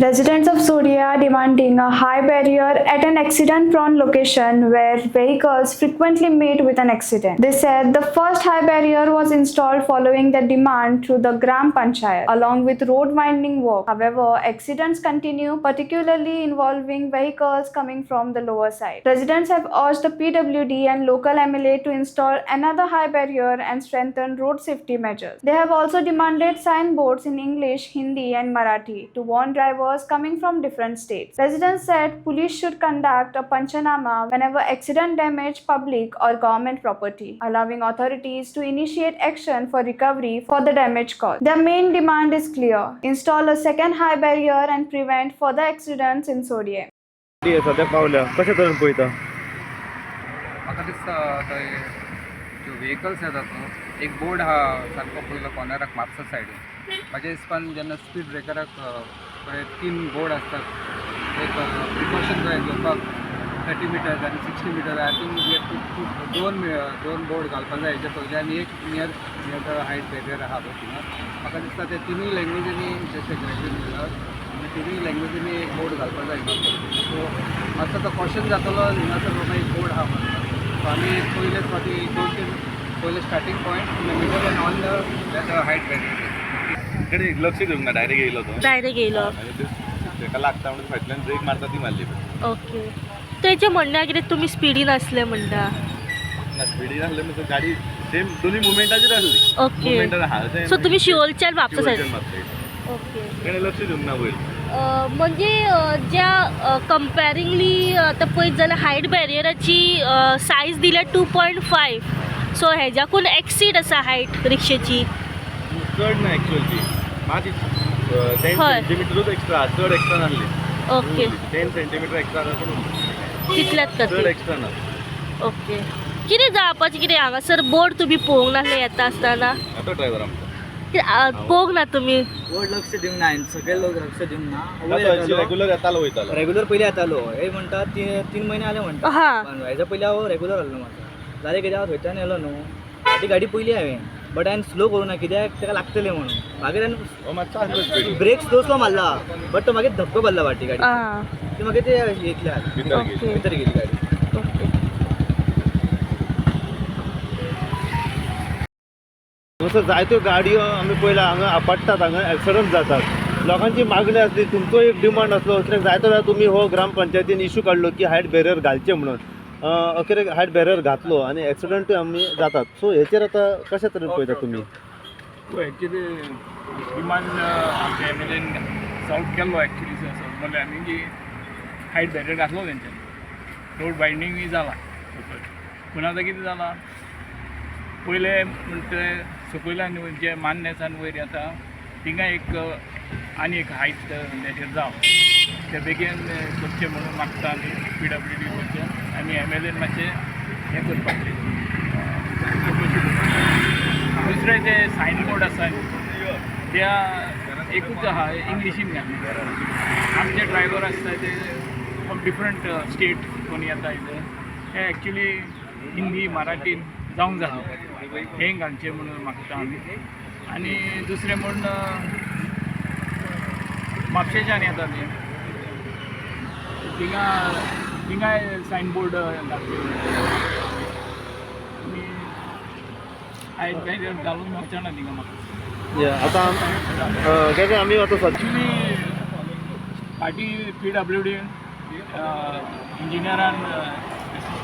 Residents of Zodya are demanding a high barrier at an accident-prone location where vehicles frequently meet with an accident. They said the first high barrier was installed following the demand through the Gram Panchayat, along with road widening work. However, accidents continue, particularly involving vehicles coming from the lower side. Residents have urged the PWD and local MLA to install another high barrier and strengthen road safety measures. They have also demanded signboards in English, Hindi, and Marathi to warn drivers coming from different states. Residents said police should conduct a panchanama whenever accident damage public or government property, allowing authorities to initiate action for recovery for the damage caused. Their main demand is clear: install a second high barrier and prevent further accidents in Sodiem. सद्याक पावल्या कशें तरेन पळयता? म्हाका दिसता थंय ज्यो vehicles येतात न्हू, एक बोर्ड आहा सारको पयलो कॉर्नराक म्हापसा सायडीन. म्हाज्या हिसपान जेन्ना स्पीड ब्रेकराक पळय तीन बोर्ड आसतात, एक प्रिकॉशन कशें घेवपाक 30 मिटर्स आनी 60 metre. I think we have to दोन दोन बोर्ड घालपाक जाय हेच्या पयलीं आनी एक near the height barrier आहा पळय थिंगा. म्हाका दिसता ते तिनूय लँग्वेजींनी, जे सेक्रेटरीन म्हणला, आनी तिनूय लँग्वेजींनी एक बोर्ड घालपाक जाय. सो मातसो तो कॉशन जातलो हिंगासर बाबा एक बोर्ड आहा म्हणून. सो आमी एक पयलेच फावटी दोन तीन पयले starting point, in the middle and on the height barrier. कडे लक्ष दिवंक ना, डायरेक्ट येयलो तो. डायरेक्ट येयलो. मागीर ते तेका लागता म्हणून फाटल्यान ब्रेक मारता ती मारली. ओके, तेजें म्हणणें कितें, तुमी स्पिडीन आसले म्हणटा? ना, स्पिडीन आसले म्हणजे गाडी सेम दोन्ही मुवमेंटाचेर आसली. मुवमेंटार आहा अशें. सो तुमी शिवोलच्यान म्हापसा शिवोलच्यान सायडीन म्हापसा. तेणें लक्ष दिवंक ना वयर. म्हणजे ज्या कंपॅरिंगली आतां पळयत जाल्यार हायट बॅरियराची सायज दिल्या 2.5, सो हेज्याकून एक्सीड आसा हायट रिक्षेची. चड ना एक्चुअल ती मात 10 सेंटीमिटरूच एक्स्ट्रा, चड एक्स्ट्रा नासली. 10 सेंटीमिटर एक्स्ट्रा आसा पूण तितल्याच चड खातीर. एक्स्ट्रा ना. ओके, कितें जावपाचें, कितें हांगासर बोर्ड तुमी पळोवंक नासले येता आसतना? आतां ड्रायवर आमचो. कितें, पळोवंक ना तुमी? बोर्ड लक्ष दिवंक ना, सगळे लोक लक्ष दिवंक ना. वयर येतालो. रेगुलर येतालो वयतालो. रेगुलर पयलीं येतालो. हे म्हणटा 3 3 म्हयने जाले म्हणटा. पण हेच्या पयलीं हांव रेगुलर आसलो. म्हाका जालें कितें, हांव थंयच्यान येयलो न्हू, ती गाडी पयली हांवें, बट हांवें स्लो करूं ना कित्याक ताका लागतलें म्हणून. मागीर हांवें हो मातसो आसलो स्पीड. ब्रेक स्लो स्लो मारला, बट तो मागीर धपको मारला फाटी गाडी. ती मागीर ते येतल्या भितर गेली. भितर गेली गाडी. हांगासर जायत्यो गाडयो आमी पळयला हांगा आपडटात, हांगा एक्सिडंट जातात. लोकांची मागणी आसली, तुमचो एक डिमांड आसलो, अखेरेक जायतो वेळार तुमी हो ग्रामपंचायतीन इशू काडलो की हायट बॅरियर घालचें म्हणून. अखेरेक हायट बॅरियर घातलो आनी एक्सिडंटूय आमी जातात. सो हेचेर आतां कशें तरेन पळयता तुमी? एक्चुली डिमांड आमच्या एम एल एन सॉल्व केल्लो एक्चुली. म्हणल्यार आमी की हायट बॅरियर घातलो तेंच्यांनी, रोड वायडनींगूय जाला सकयल. पूण आतां कितें जालां, पयले म्हणटे सकयल्यान जे मान्य आसा वयर येता थिंगा एक आनी एक हायट बॅरियर जावं, ते बेगीन करचें म्हणून मागता आमी पीडब्ल्यूडी करचें आनी एम एल एन मातशें हें करपाचें, चवकशी करपाची. दुसरें ते सायन बोर्ड आसा त्या एकूच आहा इंग्लिशीन घातलें. आमचे ड्रायवर आसता ते फ्रॉम डिफरंट स्टेट कोण येता इथे, ते एक्चुली हिंदी मराठीन जावंक जाय, हें घालचें म्हणून मागता आमी. आनी दुसरें म्हूण म्हापशेच्यान येता ते थिंगा, थिंगाय सायन बोर्ड घालचे आनी हायट बॅरियर घालून मेळचें ना थिंगा म्हाका. आतां कित्याक आमी आतां सद्या एक्चुली फाटीं पीडब्ल्यूडी इंजिनियरान,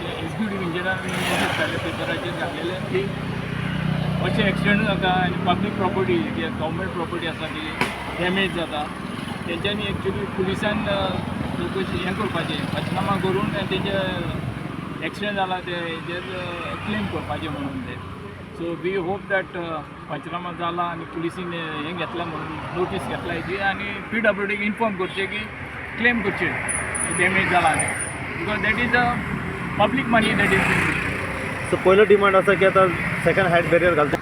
एक्झिक्युटीव इंजिनियरान घातले, पेपराचेर घातलेले की अशें एक्सिडंट जाता आनी पब्लीक प्रॉपर्टी, गव्हर्मेंट प्रॉपर्टी आसा ती डॅमेज जाता. तेंच्यांनी एक्चुली पुलिसान चवकशी हें करपाचें, पंचनामा करून आनी तेंचे एक्सिडंट जाला ते हेजेर क्लेम करपाचें म्हणून ते. सो we hope that पंचनामा जाला आनी पुलिसीन हें घेतलां म्हणून, नोटीस घेतला हेजी आनी पीडब्ल्यूडीक इन्फॉर्म करचें की क्लेम करचें डॅमेज जाला तें, because that is a public money that is. So पयलो डिमांड आसा की आतां सेकंड हायट बॅरियर घालता.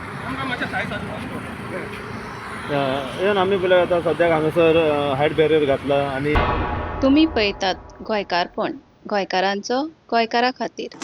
इवन आमी पळयल्यार आतां सद्याक हांगासर हायट बॅरियर घातला आनी तुमी पळयतात गोंयकारपण, गोंयकारांचो गोंयकारा खातीर.